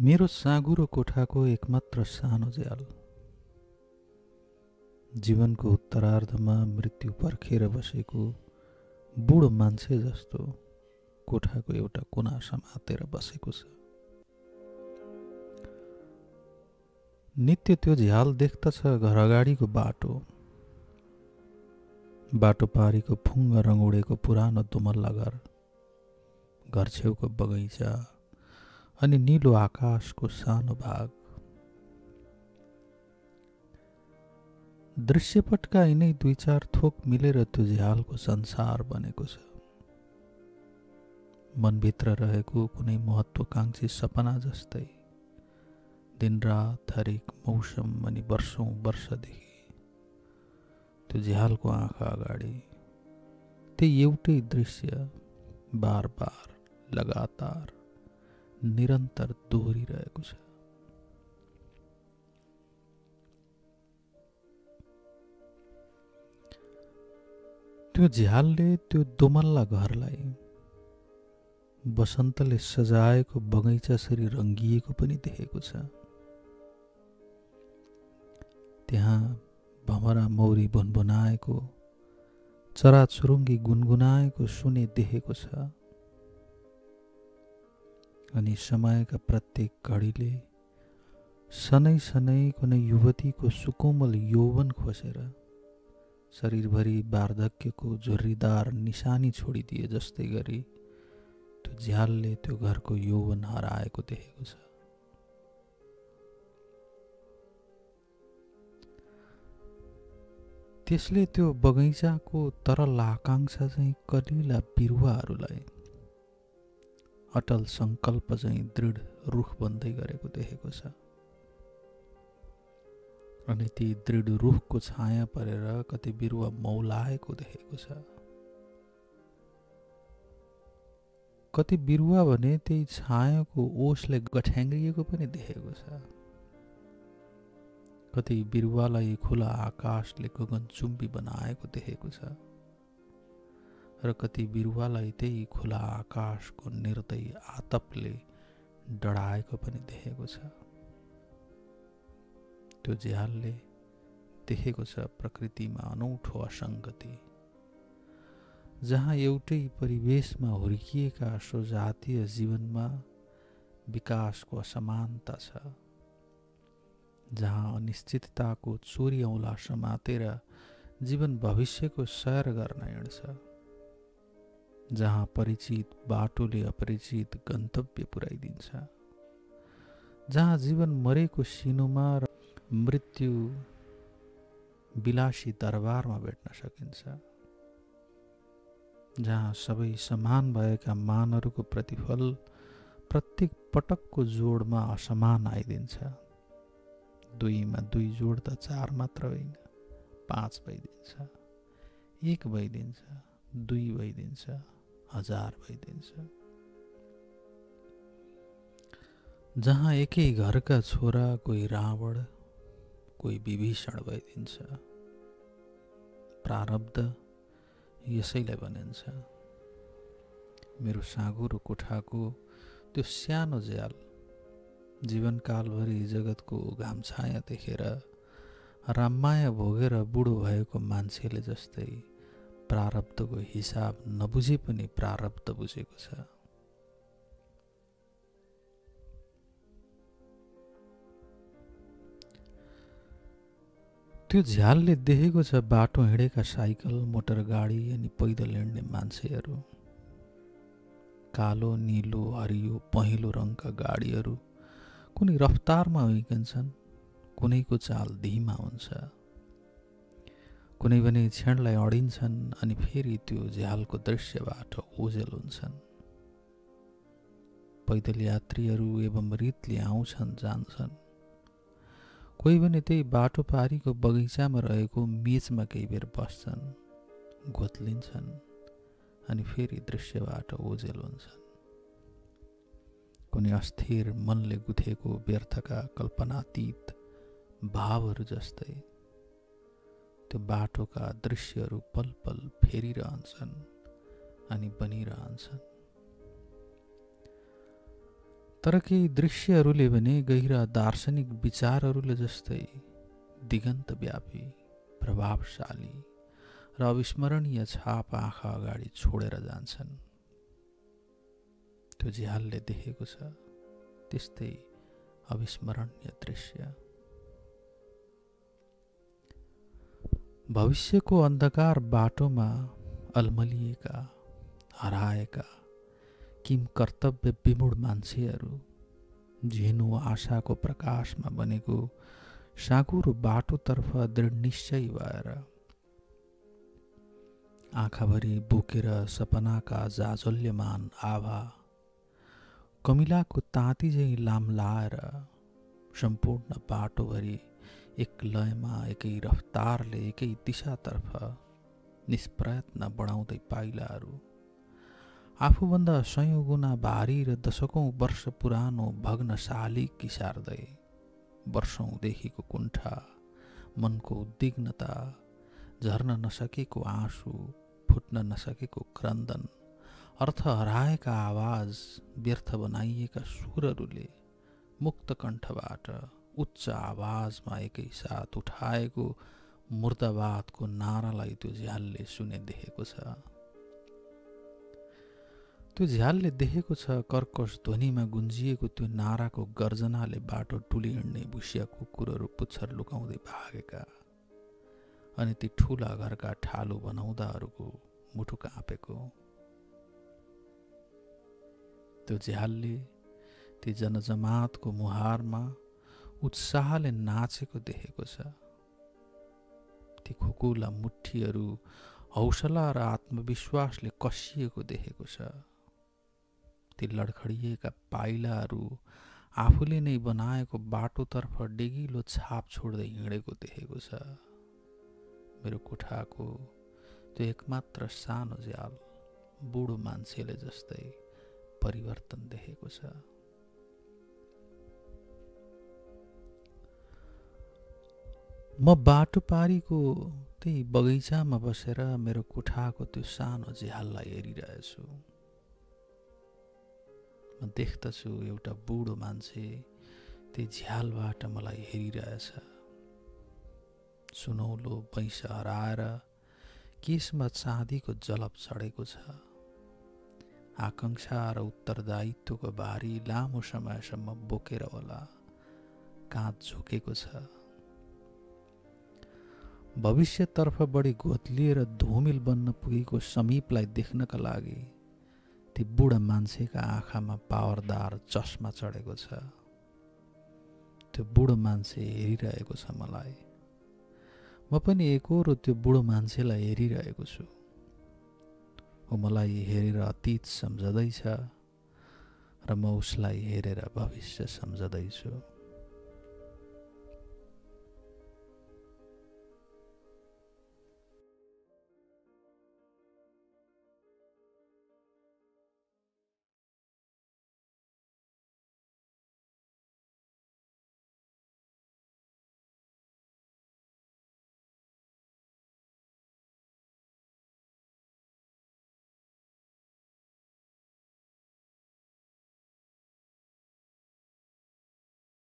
मेरो साँघुरो कोठाको एकमात्र सानो झ्याल, जीवनको उत्तरार्धमा मृत्यु पर्खेर बसेको बुढो मान्छे जस्तो कोठाको एउटा कुना समातेर बसेको छ। नित्य त्यो झ्याल देख्दछ घर अगाडिको बाटो, बाटो पारीको फुङ्ग रङ उडेको पुरानो दुमल्ला घर, घर छेउको बगैँचा अनि नीलो आकाशको सानो भाग। दृश्यपटका यिनै दुई चार थोक मिलेर त्यो झ्यालको संसार बनेको छ। मनभित्र रहेको कुनै महत्त्वकांक्षी सपना जस्तै दिनरात हरेक मौसम अनि वर्षौं वर्षदेखि त्यो झ्यालको आँखा अगाडि त्यही एउटै दृश्य बार बार लगातार निरन्तर दोहोरिरहेको छ। त्यो झ्यालले त्यो दोमल्ला घरलाई वसन्तले सजाएको बगैँचासरी रङ्गिएको पनि देखेको छ। त्यहाँ भमरा मौरी भुनभुनाएको, चराचुरुङ्गी गुनगुनाएको सुने देखेको छ। अनि समयका प्रत्येक घडीले सनै सनै कुनै युवतीको सुकोमल यौवन खोसेर शरीरभरि वार्धक्यको झुर्रीदार निशानी छोडिदिए जस्तै गरी त्यो झ्यालले त्यो घरको यौवन हराएको देखेको छ। त्यसले त्यो बगैँचाको तरल आकांक्षा चाहिँ कलिला बिरुवाहरूलाई अटल संकल्प चाहिँ दृढ रुख बन्दै गरेको देखेको छ। अनि ती दृढ रुखको छाया परेर कति बिरुवा मौलाएको देखेको छ। कति बिरुवा भने त्यही छायाको ओसले गठ्याङ्ग्रिएको पनि देखेको छ। कति बिरुवालाई खुला आकाशले गगनचुम्बी बनाएको देखेको छ र कति बिरुवालाई त्यही खुला आकाशको निर्दयी आतपले डढाएको पनि देखेको छ। त्यो झ्यालले देखेको छ प्रकृतिमा अनौठो असङ्गति, जहाँ एउटै परिवेशमा हुर्किएका स्वजातीय जीवनमा विकासको असमानता छ, जहाँ अनिश्चितताको चोरी औँला समातेर जीवन भविष्यको सैर गर्न हिँड्छ, जहाँ परिचित बाटोले अपरिचित गन्तव्य पुर्याइदिन्छ, जहाँ जीवन मरेको सिनोमा र मृत्यु विलासी दरबारमा भेट्न सकिन्छ, जहाँ सबै समान भएका मानहरूको प्रतिफल प्रत्येक पटकको जोडमा असमान आइदिन्छ। दुईमा दुई जोड्दा चार मात्र होइन, 5 भइदिन्छ, 1 भइदिन्छ, 2 भइदिन्छ, 1000 भइदिन्छ। जहाँ एकै घरका छोरा कोही रावण कोही विभीषण भइदिन्छ। प्रारब्ध यसैलाई भनिन्छ। मेरो साँघुरो कोठाको त्यो सानो झ्याल जीवनकालभरि जगतको घाम छाया देखेर राममाया भोगेर बुढो भएको मान्छेले जस्तै प्रारब्धको हिसाब नबुझे पनि प्रारब्ध बुझेको छ। त्यो झ्यालले देखेको छ बाटो हिँडेका साइकल, मोटर गाडी अनि पैदल हिँड्ने मान्छेहरू, कालो, नीलो, हरियो, पहेँलो रङका गाडीहरू कुनै रफ्तारमा हिँड्छन्, कुनैको चाल धीमा हुन्छ, कुनै भने क्षणलाई अडिन्छन् अनि फेरि त्यो झ्यालको दृश्यबाट ओझेल हुन्छन्। पैदल यात्रीहरू एवं रीतले आउँछन् जान्छन्, कोही भने त्यही बाटो पारीको बगैँचामा रहेको मेचमा केही बेर बस्छन्, घोत्लिन्छन् अनि फेरि दृश्यबाट ओझेल हुन्छन्। कुनै अस्थिर मनले गुथेको व्यर्थका कल्पनातीत भावहरू जस्तै त्यो बाटोका दृश्यहरू पल पल फेरिरहन्छन् अनि बनिरहन्छन्। तर केही दृश्यहरूले भने गहिरा दार्शनिक विचारहरूले जस्तै दिगन्तव्यापी, प्रभावशाली र अविस्मरणीय छाप आँखा अगाडि छोडेर जान्छन्। त्यो झ्यालले देखेको छ त्यस्तै अविस्मरणीय दृश्य। भविष्यको अन्धकार बाटोमा अल्मलिएका, हराएका किम कर्तव्य विमूढ मान्छेहरू झिनो आशाको प्रकाशमा बनेको साँघुरो बाटोतर्फ दृढ निश्चय भएर आँखाभरि बोकेर सपनाका जाजल्यमान आभा कमिलाको ताती झैँ लामलाएर सम्पूर्ण बाटोभरि एक लयमा एकै रफ्तारले एकै दिशातर्फ निष्प्रयत्न बढाउँदै पाइलाहरू आफूभन्दा सयौं गुणा भारी र दशकौं वर्ष पुरानो भग्न शालिग किसार्दै वर्षौंदेखिको कुण्ठा, मनको उद्विग्नता, झर्न नसकेको आँसु, फुट्न नसकेको क्रन्दन, अर्थ हराएका आवाज, व्यर्थ बनाइएका सुरहरूले मुक्त कण्ठबाट उच्च आवाजमा एकै साथ उठाएको मुर्दाबादको नारालाई त्यो झ्यालले सुने देखेको छ। त्यो झ्यालले देखेको छ कर्कश ध्वनिमा गुन्जिएको त्यो नाराको गर्जनाले बाटो टुली हिँड्ने भुसिया कुकुरहरू पुच्छर लुकाउँदै भागेका, अनि ती ठूला घरका ठालु बनाउँदाहरूको मुटु काँपेको। त्यो झ्यालले ती जनजमातको मुहारमा उत्साहले नाचेको देखेको छ। ती खुकुला मुठ्ठीहरू हौसला र आत्मविश्वासले कसिएको देखेको छ। ती लडखडिएका पाइलाहरू आफूले नै बनाएको बाटोतर्फ डेगिलो छाप छोड्दै हिँडेको देखेको छ। मेरो कोठाको त्यो एकमात्र सानो झ्याल बुढो मान्छेले जस्तै परिवर्तन देखेको छ। म बाटो पारीको त्यही बगैँचामा बसेर मेरो कोठाको त्यो सानो झ्याललाई हेरिरहेछु। म देख्दछु एउटा बुढो मान्छे त्यही झ्यालबाट मलाई हेरिरहेछ। सुनौलो बैंस हराएर केशमा चाँदीको जलप चढेको छ। आकांक्षा र उत्तरदायित्वको भारी लामो समयसम्म बोकेर होला काँध झुकेको छ। भविष्यतर्फ बढी घोत्लिएर धुमिल बन्न पुगेको समीपलाई देख्नका लागि ती बुढा मान्छेका आँखामा पावरदार चस्मा चढेको छ। त्यो बुढो मान्छे हेरिरहेको छ मलाई। म पनि एकहोरो त्यो बुढो मान्छेलाई हेरिरहेको छु। ऊ मलाई हेरेर अतीत सम्झदैछ र म उसलाई हेरेर भविष्य सम्झदैछु।